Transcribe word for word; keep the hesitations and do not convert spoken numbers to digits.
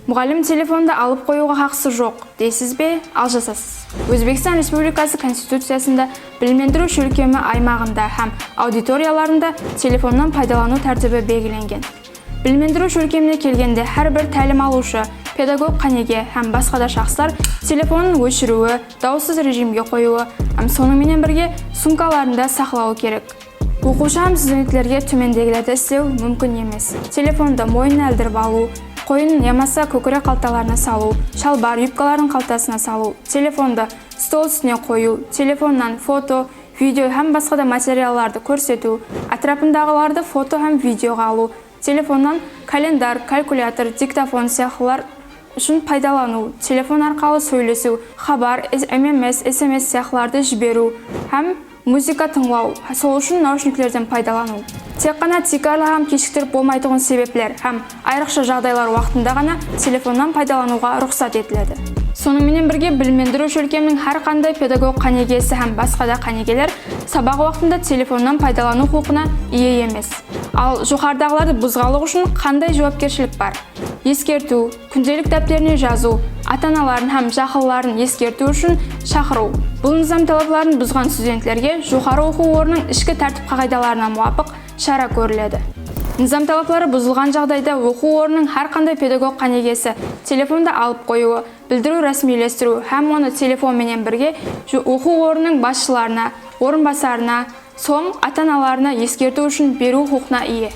Muǵallim telefondı alıp qoyıwǵa haqısı joq, deysiz be? Aljasasız. Ózbekstan Respublikası Konstituciyasında bilimlendiriw shólkemi aymaǵında hám auditoriyalarında telefonnan paydalanıw tártibi belgilengen. Bilimlendiriw shólkemine kelgende, hár bir tálim alıwshı, pedagog qánige hám basqa da shaxslar telefonın óshiriwi, dawıssız rejimge qoyıwı hám sonıń menen birge sumkalarında saqlawı kerek. Oqıwshı hám studentlerge tómendegilerdi islew múmkin emes. Telefondı moynına ildirip alıw, qoyın yamasa kókirek qaltalarına salıw, shalbar, yubkalardıń qaltasına salıw, telefondı stol ústine qoyıw, telefonnan foto, video hám basqa da materiallardı kórsetiw, átirapındaǵılardı foto hám videoǵa alıw, telefonnan kalendar, kalkulyator, diktofon sıyaqlılar ushın paydalanıw, telefon arqalı sóylesiw, xabar, S-, M M S, S M S sıyaqlılardı jiberiw hám muzıka tıńlaw, sol ushın naushniklerden paydalanıw. Tek ǵana tiykarlı hám keshiktirip bolmaytuǵın sebepler hám ayrıqsha jaǵdaylar waqtında ǵana telefonnan paydalanıwǵa ruxsat etiledi. Sonıń menen birge, bilimlendiriw shólkeminiń hár qanday pedagog qánigesi hám basqa da qánigeler sabaq waqtında telefonnan paydalanıw huqıqına iye emes. Al, joqarıdaǵılardı buzǵanlıq ushın qanday juwapkershilik bar? Eskertiw, kúndelik dápterine jazıw, ata-anaların hám jaqınların eskertiw ushın shaqırıw. Bul nızam talapların buzǵan studentlerge joqarı oqıw ornınıń ishki tártip qaǵıydalarına muwapıq shara kóriledi. Nızam talapları buzılǵan jaǵdayda oqıw ornınıń hár qanday pedagog qánigesi telefondı alıp qoyıwı, bildiriw rásmiylestiriw hám onı telefon menen birge jo-, oqıw ornınıń basshılarına, orınbasarına, soń ata-analarına eskertiw ushın beriw huqıqına iye.